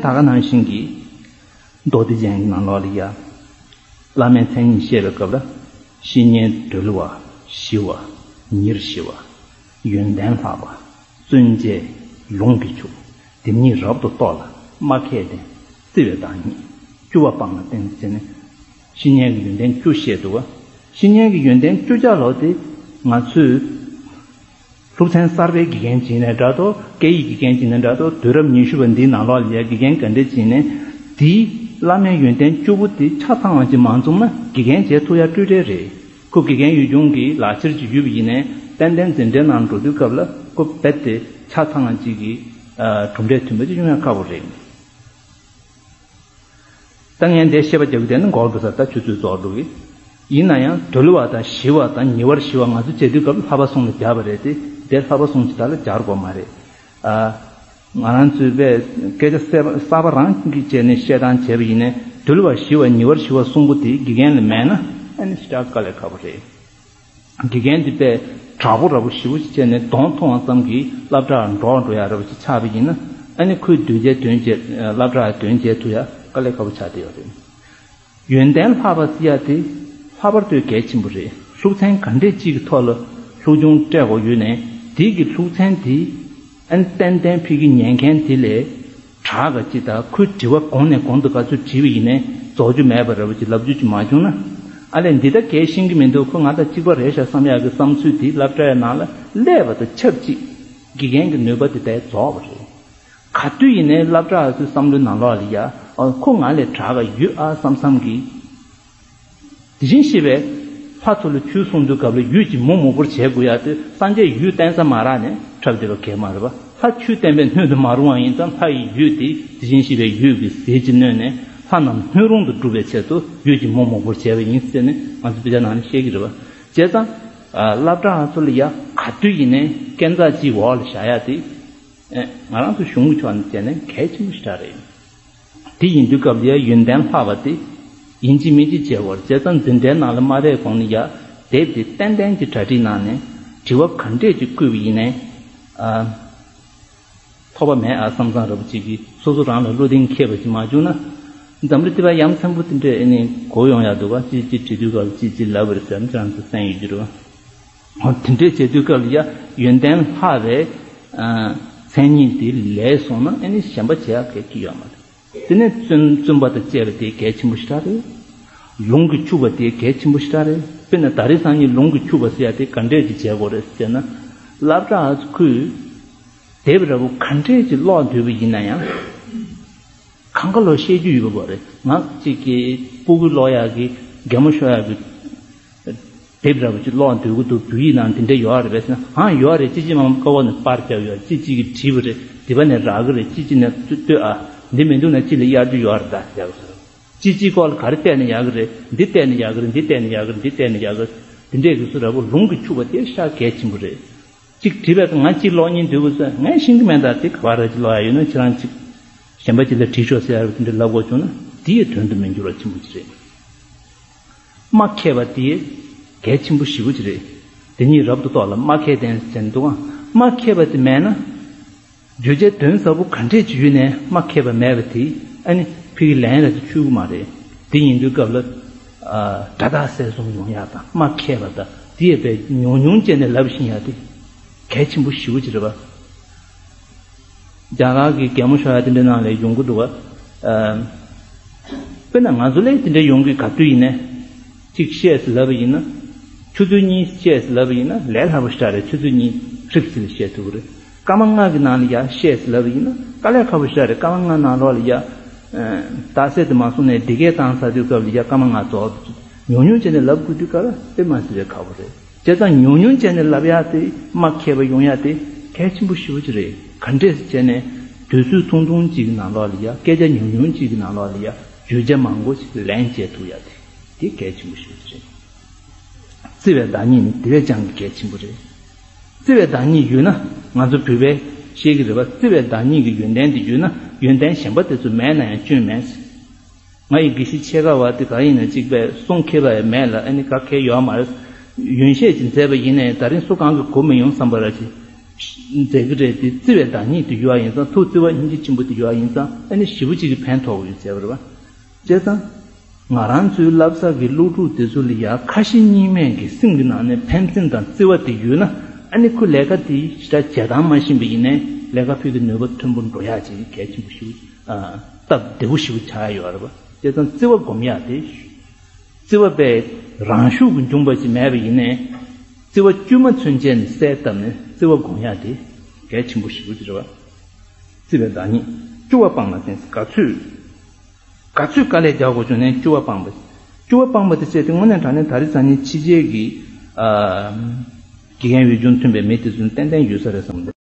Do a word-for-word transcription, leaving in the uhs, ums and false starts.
ད་ག་ནང་བཞིན་གྱི་མདོ་སྡེ་རྒྱན་གྱི་ནང་ལོགས་ལ་ཡ། བླ་མའི་མཚན་ཉིད་བཤད་པའི་སྐབས་ལ། བཤེས་གཉེན་གདུལ་བ་ཞི་བ་ཉེར་ཞི་བ། ཡོན་ཏན་ལྷག་པ། བརྩོན་བཅས་ལུང་གིས་ཕྱུག་དེ་གཉིས་རབ་ཏུ་རྟོགས་ལ་མ་ཁེལ་ཏེ། བརྩེ་བའི་བདག་ཉིད་བཅུ་པ་སྤངས་ལ་བརྟེན་བྱས་ནས། བཤེས་གཉེན་གྱི་ཡོན་ཏན་བཅུ་བཤད་འདུག་བ། བཤེས་གཉེན་གྱི་ཡོན་ཏན་བཅུ་ཆ་ལོ་དེ་ང་ཚོས། སློབ་ཚན་གསར་པའི་དགེ་རྒན་བྱས་ནས་འདྲ་ཏོ། སྐད་ཡིག་དགེ་རྒན་བྱས་ནས་འདྲ་ཏོ། དུས་རབས་ཉི་ཤུ་པ་འདིའི་ནང་ལོགས་ལ་ཡ་དགེ་རྒན་ག་འདྲས་བྱས་ནས། དེའི་བླ་མའི་ཡོན་ཏན་བཅུ་པོ་དེ་ཆ་ཚང་བ་ཅིག་མ་འཛོམས་ན་དགེ་རྒན་བྱེད་ཐུབ་ཡ་སྤྲོས་བྲལ་རེད། ཁོ་དགེ་རྒན་ཡུལ་ལྗོངས་ཀྱི་ལག་ཁྱེར་ཅིག་ཡོད་པ་ཡིན་ནའི་ཏན་ཏན་འཛིན་གྲྭའི་ནང་འགྲོ་དུས་སྐབས་ལ་ཁོ་རྦད་དེ་ཆ་ཚང་བ་ཅིག་གི་གྲུབ་འབྲས་མཐུན་པ་ཅིག་ཡོང་ཡ་ཁག་པོ་རེད། ད་ངས་འདིར་བཤད་པ་རྒྱག་གི་དེ་ནི་འགོར་དགོས་ས། ད་ཆུ་ཚོད་རྫོགས་འགྲོ་གི། ཡིན་ན་ཡང་གདུལ་བ་དང་ཞི་བ་དང་ཉེ་བར་ཞི་བ་ང་ཚོ་བྱེད་དུས་སྐབས་ལྷག་པ་གསུམ་ལ་སྦྱར་བ་རེད་དེ། དེ་ལྷག་པ་གསུམ་ཅིག་ད་ལ་སྦྱར་དགོས་མ་རེད། ཨ། ང་རང་ཚོའི་པའི་སྐད་ཆ་གསར་པ་རང་གིས་བྱས་ནས་བཤད་སྟངས་བྱས་པ་ཡིན་ནའི་གདུལ་བ་ཞི་བ་ཉེ་བར་ཞི་བ་གསུམ་པོ་དེ་དགེ་རྒན་ལ་མེད་ན་ཨ་ནི་ཞེ་དྲག་དཀའ་ལས་ཁག་པོ་རེད། དགེ་རྒན་འདི་པས་དྲག་པོ་ར་པོ་ཞེ་པོ་ཅིག་བྱས་ནས་གདོང་མཐོང་བ་ཙམ་གྱིས་སློབ་གྲྭར་འགྲོ་འགྲོ་ཡ་ར་པོ་ཅིག་ཆགས་པ་ཡིན་ན། ཨ་ནི་ཁོའི་གདུལ་བྱའི་དོན་བྱེད། སློབ་གྲྭའི་དོན་བྱེད་ཐུབ་ཡ་དཀའ་ལས་ཁག་པོ་ཆགས་བསྡད་ཡོད་རེད། ཡོན་ཏན་ལྷག་པ་ཟེར་ཡ་དེ་ལྷག་པར་དུ་གལ་ཆེན་པོ་རེད། སློབ་ཚན་ག་འདྲས་ཅིག་གི་ཐོག་ལ་སློབ་སྦྱོང་སྤྲད་དགོས་ཡོད་ནའི་དེ་གི་སློབ་ཚན་དེ་ཨ་ནི་ཏན་ཏན་ཕ་གི་ཉན་མཁན་དེ་ལས། དྲག་ག་ཅིག་དང་ཁོའི་དྲི་བ་གོང་ནས་གོང་དུ་ག་ཚོད་དྲིས་པ་ཡིན་ནའི་རྫོགས་རྒྱུ་མེད་པ་ར་པོ་ཅིག་ལབ་རྒྱུ་ཅིག་མ་བྱུང་ན། ཨ་ལས་འདི་ད་གལ་ཤེས་ཀྱི་མི་འདུག་ཁོ་ང་དང་གཅིག་པ་རེད་ཤག་བསམ་ཡག་གི་བསམ་ཚུལ་དེ་སློབ་གྲྭའི་ནང་ལ་སླེབས་པ་དང་ཆབས་ཅིག་དགེ་རྒན་གྱི་ནུས་པ་དེ་ད་རྫོགས་པ་རེད། ག་དུས་ཡིན་ནའི་སློབ་གྲྭ་ཚོའི་བསམ་བློའི་ནང་ལོགས་ལ་ཡ། ཨ། ཁོ་ང་ལས་དྲག་ག་ཡོད་ཨ་བསམ་བསམ་གྱིས། དེ་བཞིན་གཤེགས་པས་ལྷ་ཚོ་ལ་ཆོས་གསུང་དུས་སྐབས་ལ་ཡུལ་གྱི་མོག་མོག་པོར་བྱེད་དགོས་ཡ་དེ་སངས་རྒྱས་ཡུལ་བསྟན་ས་མ་རག་ནས་འཁྲབ་བསྡད་པ་གས་མ་རེད་པ། ལྷ་ཆོས་བསྟན་པའི་སྣོད་དུ་མ་རུང་བ་ཡིན་ཙང་ལྷ་ཡི་ཡུལ་དེ་དེ་བཞིན་གཤེགས་པའི་ཡུལ་གྱི་ཟིལ་གྱིས་གནོན་ནས་ལྷ་རྣམས་སྣོད་རུང་དུ་སྒྲུབ་པའི་ཆེད་དུ་ཡུལ་གྱི་མོག་མོག་པོར་བྱས་པ་ཡིན་ཟེར་ནས་ང་ཚོ་དཔེ་ཆ་ནང་ནས་བཤད་ཀྱི་རེད་པ། བྱས་ཙང་། ཨ། སློབ་གྲྭ་ཚོ་ལ་ཡ་ག་དུས་ཡིན་ནའི་སྐས་འཛེག་གཅིག་འོག་ལ་བཞག་ཡ་དེ། ཨེ། ང་རང་ཚོ་གཞུང་གི་ཕྱོགས་ནས་བྱས་ན་གལ་ཆེན་པོ་ཞེ་དྲག་རེད། དེ་ཡིན་དུས་སྐབས་ལ་ཡ་ཡོན་ཏན་ལྷག་པ་དེ་ཡིན་གཅིག་མིན་གཅིག་བྱེད་དགོས་རེད། བྱས་ཙང་འཛིན་གྲྭའི་ནང་ལ་མ་ཕེབས་གོང་ནས་ཡ་དེབ་དེ་ཏན་ཏན་གྱི་གྲ་སྒྲིག་གནང་ནས་དྲི་བ་ག་འདྲས་ཅིག་བཀོད་པ་ཡིན་ནའི། ཨ། ཐོགས་པ་མེད་ཨ་བསམ་བསམ་ར་པོ་ཅིག་གིས་སོ་སོ་རང་ལ་བློ་གདེང་འཁེལ་བ་ཅིག་མ་བྱུང་ན། འཛམ་གླིང་འདི་པ་ཡ་མཚན་པོ་དེ་འདྲས་ཨེ་ནི་གོ་ཡོང་ཡ་འདུག་ག་ཅིག་ཅིག་དྲི་དུས་སྐབས་ལ་ཅིག་ཅིག་ལབ་པ་རེད་ཟེར་ན་ཁྱེད་རང་ཚོ་གསན་ཡོད་ཀྱི་རེད་པ། འོ་དེ་འདྲས་བྱེད་དུས་སྐབས་ལ་ཡ་ཡོན་ཏན་ལྷག་པའི་ཨ་མཚན་ཉིད་དེ་ལས་སོང་ན་ཨ་ནི་གཞན་པ་བྱེད་ཡག་གལ་གྱི་ཡོད་མ་རེད། དེ་ནས་བརྩོན་བརྩོན་པ་དང་བཅས་པ་དེ་གལ་ཆེན་པོ་ཞེ་དྲག་རེད། ལུང་གིས་ཕྱུག་པ་དེ་གལ་ཆེན་པོ་ཞེ་དྲག་རེད། དཔེར་ན་ད་རེས་སང་ཉིན་ལུང་གིས་ཕྱུག་པ་ཟེར་ཡ་དེ་ག་འདྲས་ཀྱི་བྱེད་དགོས་རེད་ཟེར་ན། སློབ་གྲྭ་ཚོ་ཁུལ་དེབ་ར་བོ་ག་འདྲས་ཀྱི་ཀློག་འདོད་པ་ཡིན་ན་ཡང་། གང་ག་ལོ་བཤད་རྒྱུ་ཡོད་པ་རེད། ང་གཅིག་གི་སྤུ་གུ་ཀློག་ཡག་གི་གད་མོ་ཤོར་ཡག་གི་དེབ་འདྲ་པོ་ཅིག་ཀློག་འདོད་གི་འདུག་བོད་ཡིག་ནང་དེ་འདྲ་ཡོད་རེད་པས་ཟེར་ན། ཨང་ཡོད་རེད། ཅི་ཅི་མང་པོ་ཀ་བ་ནས་པར་བརྒྱབ་ཡོད། ཅི་ཅི་གིས་བྲིས་པ་རེད། འདི་པ་ནས་རག་གི་རེད། ཅི་ཅི་ནས་ལྟོས་ཨ། འདི་མི་འདུག་ན་ཅི་ལ་གཡར་རྒྱུ་ཡོད་རེད་ད་ཟེར་ཡག་ཟེར། ཅི་ཅི་སྐོར་ལ་ག་རེ་བལྟས་ན་ཡག་གི་རེད། འདི་བལྟས་ན་ཡག་གི་རེད། འདི་བལྟས་ན་ཡག་གི་རེད། འདི་བལྟས་ན་ཡག་གི་རེད། འདི་འདྲས་ཀྱི་སུ་ར་བོ་ལུང་གིས་ཕྱུག་པ་དེ་ཤ་གལ་ཆེན་པོ་རེད། གཅིག་བྲིས་པས་ང་གཅིག་ཀློག་སྙིང་འདོད་དགོས་ཟེར། ངས་ཤེས་ཀྱི་མེད་ད། དེ་ག་བ་ར་ཅིག་ཀློག་ཡ་ཡོད་ན་ཁྱེད་རང་གཅིག་གཞན་པ་ཅིག་ལ་བྲིས་ཤོག་ཟེར་ཡ་ར་དེ་འདྲ་ལབ་དགོས་བྱུང་ན་དེ་ཡི་དོན་དུ་མི་འགྱུར་བ་ཆེན་པོ་ཅིག་རེད། མ་མཁས་པ་དེ་གལ་ཆེན་པོ་ཞེ་པོ་ཅིག་རེད། དེ་ཉིད་རབ་ཏུ་རྟོགས་ལ་མ་མཁས་ལྡན་ཟེར་འདུག་ཨང་། མ་མཁས་པ་དེ་མེད་ན། བརྗོད་བྱའི་དོན་ཟབ་པོ་ག་འདྲས་ཅིག་ཡོད་ནའི་མ་མཁས་པ་མེད་པ་དེ་ཨ་ནི་ཕ་གི་ལན་ར་ཅིག་ཆོད་གི་མ་རེད། དེ་ཡིན་དུས་སྐབས་ལ་ཨ་སྒྲ་དག་གསལ་གསུམ་ཡོང་ཡག་དང་མ་མཁས་པ་དང་དེ་ཡས་པའི་ཉུང་ཉུང་བྱས་ནས་ལབ་བཞིན་ཡག་དེ་གལ་ཆེན་པོ་ཞེ་པོ་ཅིག་རེད་པ། རྒྱ་གར་གྱི་གད་མོ་ཤོར་ཡག་དེ་འདྲའི་ནང་ལ་ཡོང་གི་འདུག་བ། ཨ་དཔེར་ན་ང་ཚོ་ལ་དེ་འདྲ་ཡོང་གི་ག་དུས་ཡིན་ནའི། གཅིག་བཤད་ཟེར་ལབ་པ་ཡིན་ན། ཆུ་ཚོད་གཉིས་བཤད་ཟེར་ལབ་པ་ཡིན་ན་ལས་སླ་པོ་ཞེ་དྲག་རེད། ཆུ་ཚོད་གཉིས་ཧྲིབ་ཙམ་ལ་བཤད་ཐུབ་ཀྱི་རེད། སྐར་མ་ལྔ་གི་ནང་ལ་ཡ་བཤད་ཟེར་ལབ་པ་ཡིན་ན་དཀའ་ལས་ཁག་པོ་ཞེ་དྲག་རེད། སྐར་མ་ལྔ་ནང་ལོགས་ལ་ཡ། རྟགས་གསལ་དུ་མ་སོང་ནས་འདི་གས་བཏང་ཚར་དུས་སྐབས་ལ་ཡ་སྐར་མ་ལྔ་རྫོགས་འདུག་ཉུང་ཉུང་བྱས་ནས་ལབ་དགོས་དུས་སྐབས་ལ་དཔེ་མ་སྲིད་པའི་ཁག་པོ་རེད། བྱས་ཙང་ཉུང་ཉུང་བྱས་ནས་ལབ་ཡག་དེ་མ་མཁས་པ་ཡོང་ཡག་དེ་གལ་ཆེན་པོ་ཞེ་པོ་ཅིག་རེད། ག་འདྲས་བྱས་ནས་དུས་ཚོད་ཐུང་ཐུང་ཅིག་གི་ནང་ལོགས་ལ་ཡ་སྐད་ཆ་ཉུང་ཉུང་ཅིག་གི་ནང་ལོགས་ལ་ཡ་བརྗོད་བྱ་མང་པོ་ཅིག་ལན་བྱེད་ཐུབ་ཡག་དེ་དེ་གལ་ཆེན་པོ་ཞེ་པོ་ཅིག་རེད། བརྩེ་བའི་བདག་ཉིད་ནི་དེ་བས་ཀྱང་གལ་ཆེན་པོ་རེད། བརྩེ་བའི་བདག་ཉིད་ཡོད་ན་ང་ཚོ་བོད་པས་བཤད་ཀྱི་རེད་པ། བརྩེ་བའི་བདག་ཉིད་ཀྱི་ཡོན་ཏན་དེ་ཡོད་ན་ཡོན་ཏན་གཞན་པ་དེ་ཚོ་མེད་ན་ཡང་སྐྱོན་མེད། ང་ཡི་དགེ་བཤེས་ཕྱེད་ཀ་བ་དེ་ག་ཡིན་ན་གཅིག་པས་གསུང་མཁས་པ་ཡང་མེད་ལ་ཨ་ནི་ག་གལ་ཡོད་མ་རེད། ཡོན་བཤད་ཅིག་མཛད་པ་ཡིན་ནའི་ད་རིང་སུ་གང་གིས་གོ་མི་ཡོང་བསམ་པ་ར་ཅིག་མཛད་ཀྱི་རེད་དེ། བརྩི་བའི་བདག་ཉིད་དེ་ཡོད་པ་ཡིན་ཙང་། ཐུགས་བརྩེ་བ་སྙིང་རྗེ་ཆེན་པོ་དེ་ཡོད་པ་ཡིན་ཙང་། ཨ་ནི་ཞེ་པོ་ཅིག་གི་ཕན་ཐོགས་ཀྱི་ཡོད་ཟེར་བ་རེད་པ། བྱས་ཙང་ང་རང་ཚོའི་བསླབ་བྱ་གི་སློབ་ཕྲུག་དེ་ཚོ་ལ་ཡང་ཁ་ཞེ་གཉིས་མེད་ཀྱི་སེམས་ཀྱི་ནང་ནས་ཕན་སེམས་དང་བརྩེ་བ་དེ་ཡོད་ན། ཨ་ནི་ཁོ་ལས་ཀ་དེ་ཞེ་དྲག་བྱེད་སྟངས་མ་ཤེས་པ་ཡིན་ནའི་ལས་ཀ་ཕུད་ཀྱི་ནུས་པ་མཐོན་པོ་འགྲོ་ཡག་ཅིག་གལ་ཆེན་པོ་ཞིག་སྟབས་བདེ་པོ་ཞིག་ཆགས་ཡོད་རེད་པ། བྱས་ཙང་བརྩེ་བ་སྒོམ་ཡག་དེ། བརྩེ་བ་པས་རང་ཤུགས་ཀྱིས་འབྱུང་བ་ཞིག་མེད་པ་ཡིན་ནའི། བརྩེ་བ་དཀྱུས་མ་ཚུན་ཆད་ནས་གསལ་བཏབ་ནས་བརྩེ་བ་སྒོམ་ཡག་དེ་གལ་ཆེན་པོ་ཞིག་རེད་པ། བརྩེ་བའི་བདག་ཉིད། སྐྱོ་བ་སྤངས་ལ་བརྟེན། ག་ཚོད་ག་ཚོད་དཀའ་ལས་རྒྱག་དགོས་བྱུང་ནའི་སྐྱོ་བ་སྤངས་པ། སྐྱོ་བ་སྤངས་པ་དེ་བྱས་ཏེ་དངོས་གནས་དྲང་གནས་ད་རེས་སང་ཉིན་ཕྱི་རྒྱལ་གྱི་ཨ་དགེ་རྒན་འོས་སྦྱོང་ཐོན་པའི་མི་དེ་ཚོ་ནི་ཏན་ཏན་ཡོད་ས་རེད་བསམ་གི་འདུག